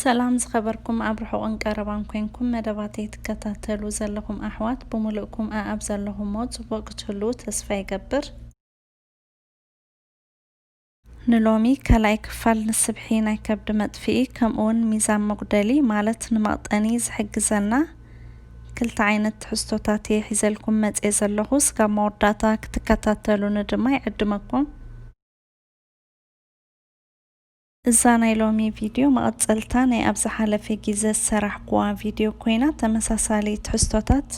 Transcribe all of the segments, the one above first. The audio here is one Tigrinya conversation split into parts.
ሰላም ዝኸበርኩም ኣብ ርሑቕን ቀረባን ኮንኩም መደባተይ ትከታተሉ ዘለኹም ኣሕዋት ብምሉእኩም ኣኣብ ዘለኹሞ ጽቡቕ ክትህልዉ ተስፋ ይገብር። ንሎሚ ካልኣይ ክፋል ንስብሒ ናይ ከብዲ መጥፍኢ ከምኡውን ሚዛን መጉደሊ ማለት ንመቕጠኒ ዝሕግዘና ክልተ ዓይነት ትሕዝቶታት እየ ሒዘልኩም መጽየ ዘለኹ። ስጋብ መወዳእታ ክትከታተሉኒ ድማ ይዕድመኩም። እዛ ናይ ሎሚ ቪድዮ መቐጸልታ ናይ ኣብ ዝሓለፈ ግዜ ዝሰራሕኩዋ ቪድዮ ኮይና፣ ተመሳሳሊ ትሕዝቶታት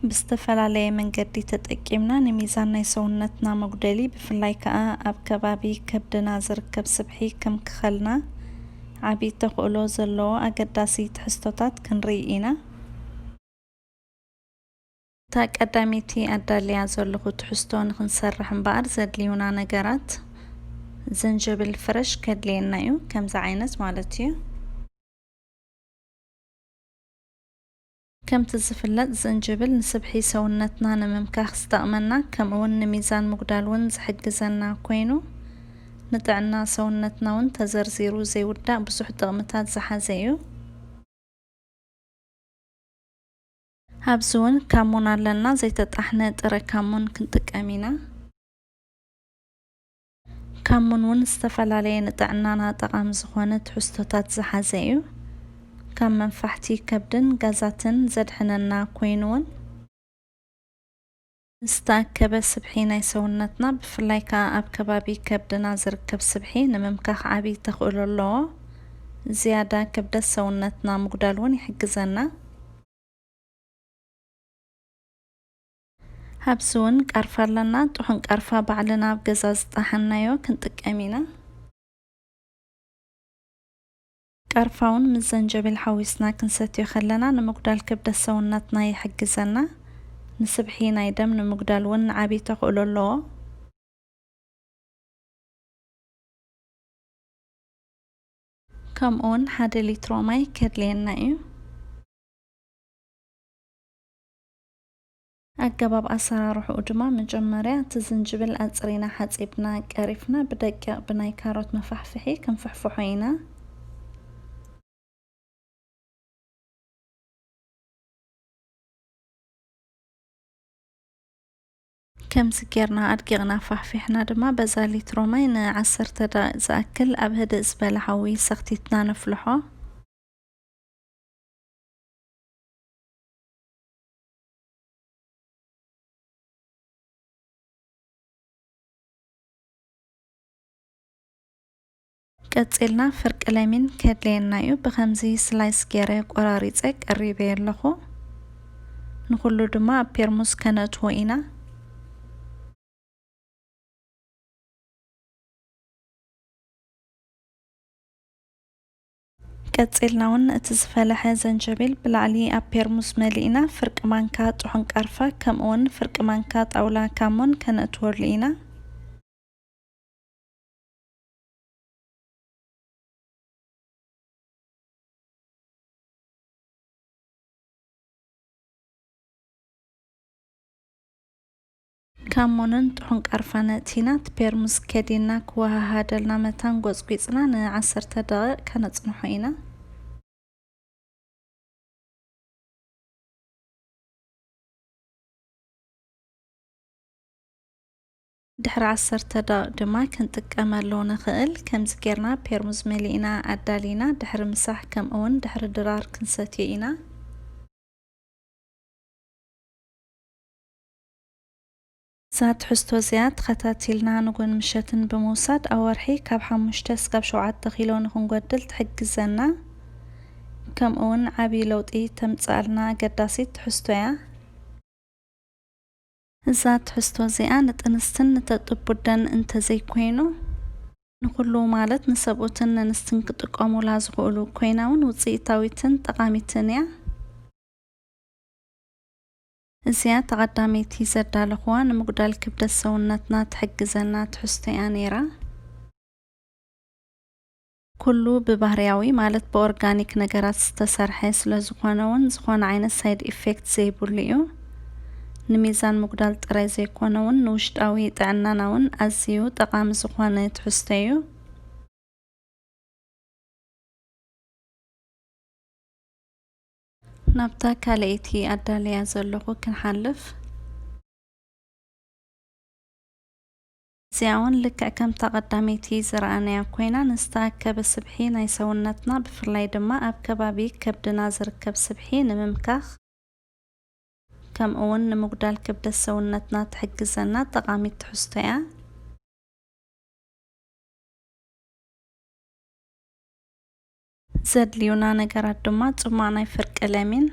ብዝተፈላለየ መንገዲ ተጠቂምና ንሚዛን ናይ ሰውነትና መጉደሊ፣ ብፍላይ ከኣ ኣብ ከባቢ ከብድና ዝርከብ ስብሒ ከም ክኸልና ዓቢ ተኽእሎ ዘለዎ ኣገዳሲ ትሕዝቶታት ክንርኢ ኢና። እታ ቀዳመይቲ ኣዳልያ ዘለኹ ትሕዝቶ ንኽንሰርሕ እምበኣር ዘድልዩና ነገራት፣ ዝንጅብል ፍረሽ ከድልየና እዩ፣ ከምዚ ዓይነት ማለት እዩ። ከምቲ ዝፍለጥ ዝንጅብል ንስብሒ ሰውነትና ንምምካኽ ዝጠቕመና፣ ከምኡውን ንሚዛን ምጉዳል እውን ዝሕግዘና ኮይኑ፣ ንጥዕና ሰውነትና እውን ተዘርዚሩ ዘይውዳእ ብዙሕ ጥቕምታት ዝሓዘ እዩ። ኣብዚ እውን ካሙን ኣለና፣ ዘይተጣሕነ ጥረ ካሙን ክንጥቀም ኢና። ካሙን እውን ዝተፈላለየ ንጥዕናና ጠቓሚ ዝኾነ ትሕዝቶታት ዝሓዘ እዩ። ካብ መንፋሕቲ ከብድን ጋዛትን ዘድሕነና ኮይኑ እውን ዝተኣከበ ስብሒ ናይ ሰውነትና፣ ብፍላይ ከኣ ኣብ ከባቢ ከብድና ዝርከብ ስብሒ ንምምካኽ ዓቢ ተኽእሎ ኣለዎ። ዝያዳ ክብደት ሰውነትና ምጉዳል እውን ይሕግዘና። ኣብዚ እውን ቃርፋ ኣለና። ጥሑን ቃርፋ ባዕልና ኣብ ገዛ ዝጠሓንናዮ ክንጥቀም ኢና። ቃርፋ እውን ምስ ዘንጀቢል ሓዊስና ክንሰትዮ ከለና ንምጉዳል ክብደት ሰውነትና ይሕግዘና። ንስብሒ ናይ ደም ንምጉዳል እውን ዓቢ ተኽእሎ ኣለዎ። ከምኡውን ሓደ ሊትሮ ማይ ከድልየና እዩ። ኣገባብ ኣሰራርሕኡ ድማ መጀመርያ እቲ ዝንጅብል ኣጽሪና ሓጺብና ቀሪፍና ብደቂቕ ብናይ ካሮት መፋሕፍሒ ክንፍሕፍሖ ኢና። ከምዚ ጌርና ኣድቂቕና ፋሕፊሕና ድማ በዛ ሊትሮ ማይ ንዓሰርተ ደቂቕ ዝኣክል ኣብ ህድእ ዝበለ ሓዊ ሰኽቲትና ነፍልሖ። ቀጺልና ፍርቂ ለሚን ከድልየና እዩ። ብኸምዚ ስላይስ ገይረ ቆራሪጸ ቀሪበዮ ኣለኹ። ንኹሉ ድማ ኣብ ፔርሙዝ ከነእትዎ ኢና። ቀጺልና እውን እቲ ዝፈለሐ ዘንጀቢል ብላዕሊ ኣብ ፔርሙዝ መሊእና ፍርቂ ማንካ ጥሑን ቃርፋ ከምኡ እውን ፍርቂ ማንካ ጣውላ ካሞን ከነእትወሉ ኢና። ካሞንን ጥሑን ቃርፋ ነእቲና፣ እቲ ፔርሙዝ ከዲንና ክወሃሃደልና መታን ጎጽጒጽና ንዓሰርተ ደቂቕ ከነጽንሖ ኢና። ድሕሪ ዓሰርተ ደቂቕ ድማ ክንጥቀመሉ ንኽእል። ከምዚ ጌርና ፔርሙዝ መሊእና ኣዳሊና ድሕሪ ምሳሕ ከምኡ እውን ድሕሪ ድራር ክንሰትዮ ኢና። እዛ ትሕዝቶ እዚኣ ተኸታቲልና ንጎን ምሸትን ብምውሳድ ኣብ ወርሒ ካብ ሓሙሽተ እስካብ ሸውዓተ ኪሎ ንኽንጎድል ትሕግዘና። ከምኡ እውን ዓብዪ ለውጢ ተምጽኣልና ኣገዳሲት ትሕዝቶ እያ። እዛ ትሕዝቶ እዚኣ ንጥንስትን ንተጥቡደን እንተዘይኮይኑ፣ ንኹሉ ማለት ንሰብኡትን ነንስትን ክጥቀሙላ ዝኽእሉ ኮይና እውን ውጽኢታዊትን ጠቓሚትን እያ። እዚኣ ተቐዳመይቲ ዘዳለኹዋ ንምጉዳል ክብደት ሰውነትና ትሕግዘና ትሕዝቶ እያ ነይራ። ኩሉ ብባህርያዊ ማለት ብኦርጋኒክ ነገራት ዝተሰርሐ ስለ ዝኾነ እውን ዝኾነ ዓይነት ሳይድ ኢፌክት ዘይብሉ እዩ። ንሚዛን ምጉዳል ጥራይ ዘይኮነ እውን ንውሽጣዊ ጥዕናና እውን ኣዝዩ ጠቓሚ ዝኾነ ትሕዝቶ እዩ። ናብታ ካልኣይቲ ኣዳልያ ዘለኹ ክንሓልፍ። እዚኣ እውን ልክዕ ከምታ ቀዳመይቲ ዝረኣናያ ኮይና፣ ንዝተኣከበ ስብሒ ናይ ሰውነትና፣ ብፍላይ ድማ ኣብ ከባቢ ከብድና ዝርከብ ስብሒ ንምምካኽ፣ ከምኡ እውን ንምጉዳል ክብደት ሰውነትና ትሕግዘና ጠቓሚት ትሕዝቶ እያ። ዘድልዩና ነገራት ድማ ጽማቕ ናይ ፍርቂ ለሚን፣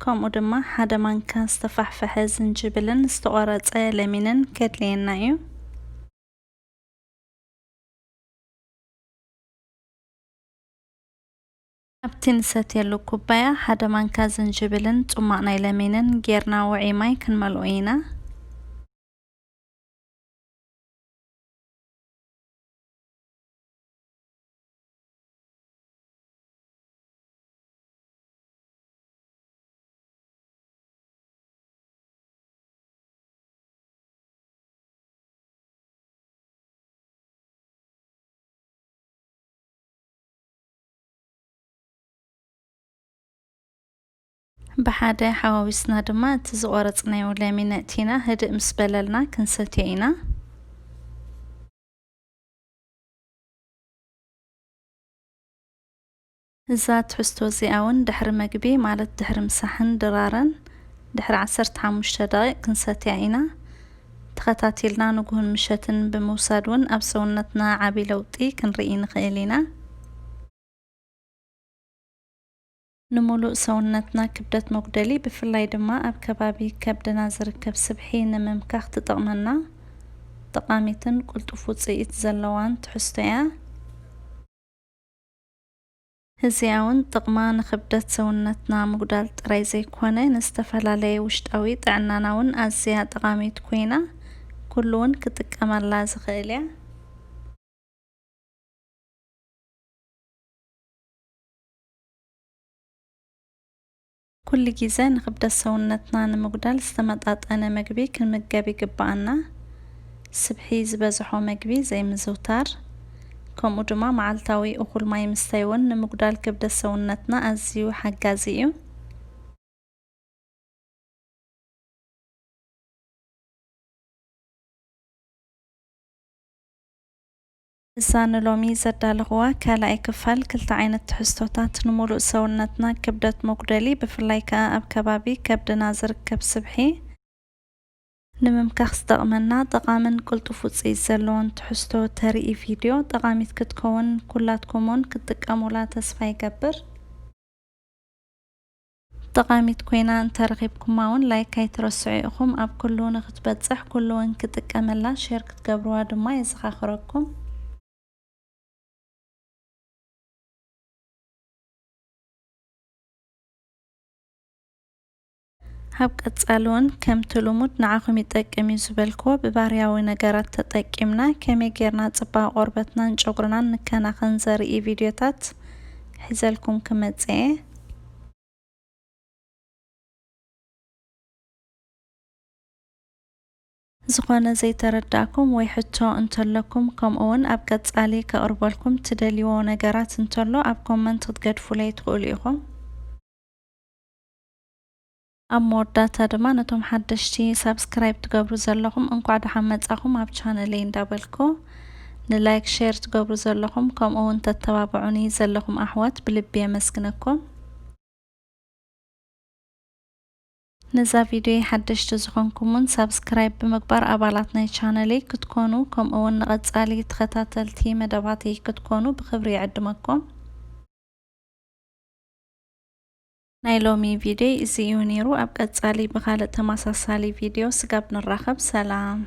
ከምኡ ድማ ሓደ ማንካ ዝተፋሕፈሐ ዝንጅብልን ዝተቖረጸ ለሚንን ከድልየና እዩ። ኣብቲ ንሰትየሉ ኩባያ ሓደ ማንካ ዝንጅብልን ጽማቕ ናይ ለሚንን ጌርና ውዑይ ማይ ክንመልኦ ኢና። ብሓደ ሓዋዊስና ድማ እቲ ዝቖረጽናዮ ለሚን ኣእቲና ህድእ ምስ በለልና ክንሰትዮ ኢና። እዛ ትሕዝቶ እዚኣ እውን ድሕሪ መግቢ፣ ማለት ድሕሪ ምሳሕን ድራርን፣ ድሕሪ ዓሰርተ ሓሙሽተ ደቂቕ ክንሰትያ ኢና። ተኸታቲልና ንግሆን ምሸትን ብምውሳድ እውን ኣብ ሰውነትና ዓቢ ለውጢ ክንርኢ ንኽእል ኢና። ንምሉእ ሰውነትና ክብደት መጉደሊ፣ ብፍላይ ድማ ኣብ ከባቢ ከብድና ዝርከብ ስብሒ ንምምካኽ ትጠቕመና ጠቓሚትን ቅልጡፍ ውጽኢት ዘለዋን ትሕዝቶ እያ። እዚኣ እውን ጥቕማ ንክብደት ሰውነትና ምጉዳል ጥራይ ዘይኮነ፣ ንዝተፈላለየ ውሽጣዊ ጥዕናና እውን ኣዝያ ጠቓሚት ኮይና፣ ኩሉ እውን ክጥቀመላ ዝኽእል እያ። ኩሉ ግዜ ንክብደት ሰውነትና ንምጉዳል ዝተመጣጠነ መግቢ ክንምገብ ይግብኣና። ስብሒ ዝበዝሖ መግቢ ዘይምዝውታር፣ ከምኡ ድማ መዓልታዊ እኹል ማይ ምስታይ እውን ንምጉዳል ክብደት ሰውነትና ኣዝዩ ሓጋዚ እዩ። እዛ ንሎሚ ዘዳለኽዋ ካልኣይ ክፋል፣ ክልተ ዓይነት ትሕዝቶታት፣ ንምሉእ ሰውነትና ክብደት መጉደሊ፣ ብፍላይ ከኣ ኣብ ከባቢ ከብድና ዝርከብ ስብሒ ንምምካኽ ዝጠቕመና ጠቓምን ቅልጡፍ ውጽኢት ዘለዎን ትሕዝቶ ተርኢ ቪድዮ፣ ጠቓሚት ክትከውን ኩላትኩም እውን ክትጥቀሙላ ተስፋ ይገብር። ጠቓሚት ኮይና እንተረኺብኩማ እውን ላይክ ኣይትረስዑ ኢኹም። ኣብ ኩሉ ንክትበጽሕ፣ ኩሉ እውን ክጥቀመላ ሼር ክትገብርዋ ድማ የዘኻኽረኩም። ኣብ ቀጻሊ እውን ከምቲ ልሙድ ንዓኹም ይጠቅም እዩ ዝበልክዎ ብባህርያዊ ነገራት ተጠቂምና ከመይ ጌርና ጽባቐ ቆርበትናን ጨጉርናን ንከናኸን ዘርኢ ቪድዮታት ሒዘልኩም ክመጽእ እየ። ዝኾነ ዘይተረዳእኩም ወይ ሕቶ እንተለኩም፣ ከምኡ እውን ኣብ ቀጻሊ ከቕርበልኩም ትደልይዎ ነገራት እንተሎ፣ ኣብ ኮመንት ክትገድፉለይ ትኽእሉ ኢኹም። ኣብ መወዳእታ ድማ፣ ነቶም ሓደሽቲ ሳብስክራይብ ትገብሩ ዘለኹም፣ እንኳዕ ደሓን መጻኹም ኣብ ቻነለይ እንዳበልኩ፣ ንላይክ፣ ሼር ትገብሩ ዘለኹም፣ ከምኡ እውን ተተባብዑኒ ዘለኹም ኣሕዋት ብልቢ የመስግነኩም። ነዛ ቪድዮ ሓደሽቲ ዝኾንኩም እውን ሳብስክራይብ ብምግባር ኣባላት ናይ ቻነለይ ክትኮኑ፣ ከምኡ እውን ንቐጻሊ ተኸታተልቲ መደባተይ ክትኮኑ ብኽብሪ ይዕድመኩም። ናይ ሎሚ ቪድዮ እዚ እዩ ነይሩ። ኣብ ቀጻሊ ብኻልእ ተመሳሳሊ ቪድዮ ስጋብ ንራኸብ፣ ሰላም።